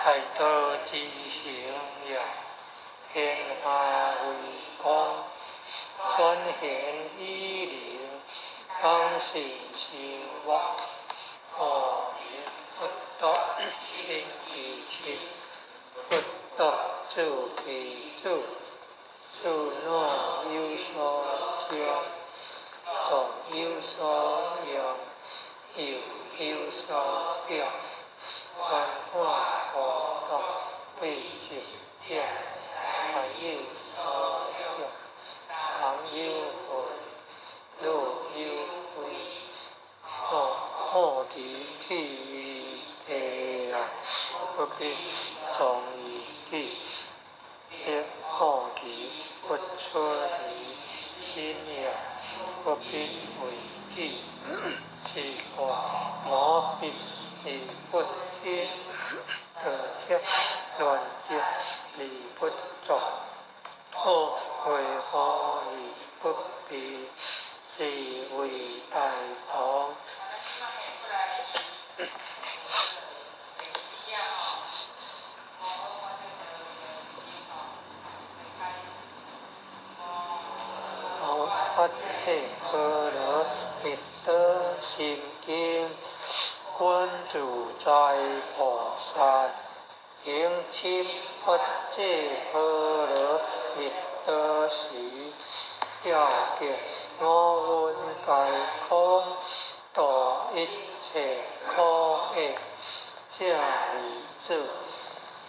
大道之行也，顯化為光，轉現異靈，當心修我。阿彌佛陀星期七，佛陀住其住，住若有所生，藏有所用，又有所得，觀看孤獨，對靜者，還有所用，人有份，鹿有歸，菩提去地啊，不必從於地，彼菩提不出離心也，不必為記。是故無彼而不興，得則亂則而不作。惡為何而不避？是為大同。菩提波羅蜜多心經，觀自在菩薩行深般若波羅蜜多時，了別五蘊皆空，度一切苦厄。舍利子，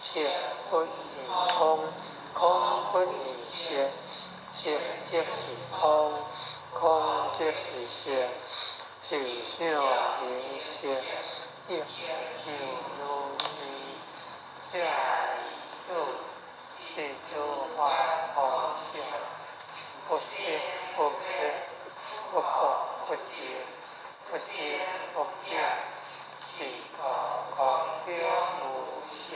色不異空，空不異色，色即是空，空即是色，受想行識，亦猶如是。舍利子，是諸法無相，不生不滅，不垢不淨，不增不減，是故空中無色，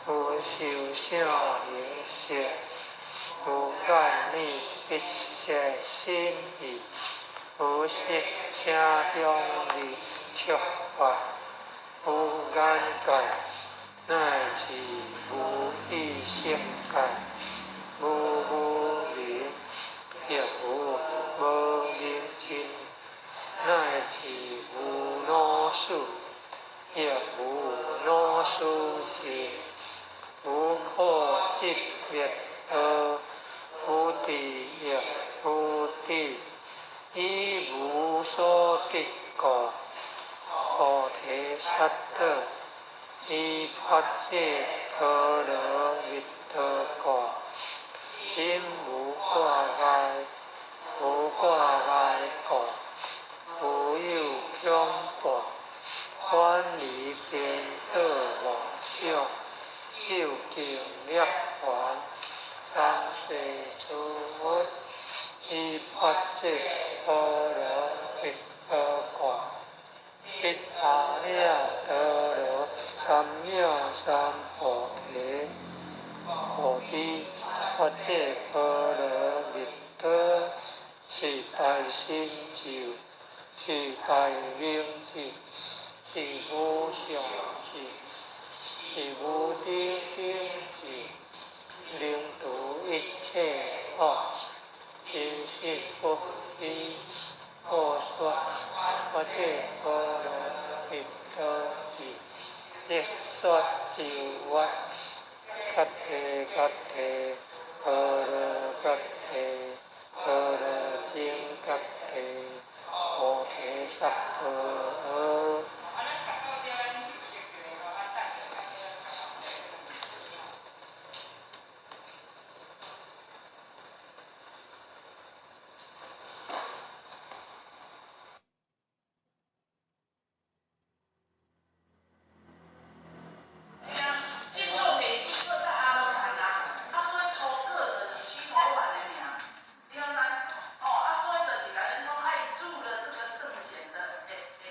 無受想行識，無眼耳鼻舌身意，無色聲香味觸法，無眼界，乃至無意識界，無無明，亦無無明盡，乃至無老死，亦無老死盡，無可擇滅道，無智亦無得，以無所得故，菩提薩埵，依般若波羅蜜多故，心無掛礙，無掛礙故，無有恐怖，遠離顛倒妄想，究竟涅槃，三世諸佛，依般若波羅蜜多故，得阿耨多羅三藐三菩提。菩提般若波羅蜜多，是大神咒，是大明咒，是無上咒，是無頂頂咒，能除一切惡，真實不虛。故說般若波羅蜜多時，即說咒曰：揭諦揭諦，波羅揭諦，波羅僧揭諦，菩提薩婆訶。進入第四尊甲阿羅漢啊，啊，所以初果就是須陀洹的名，你敢知？哦，啊，所以就是共𪜶講愛入了這個聖賢的的的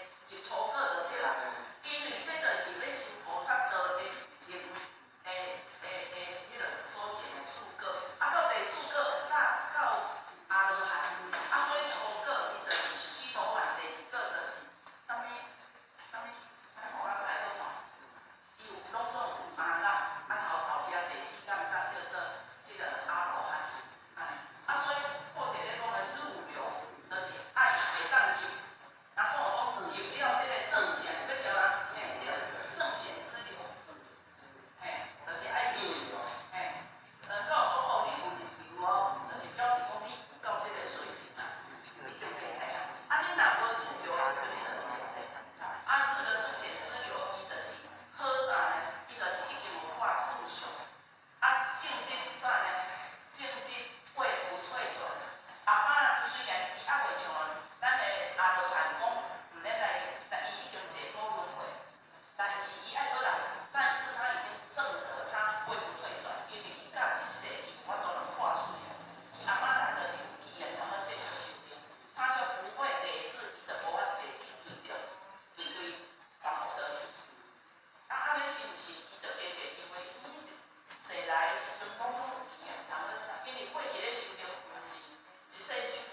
是毋是伊就加一個機會？伊一世來的時陣攏總有見啊，人今日過去咧修行，毋是一世修。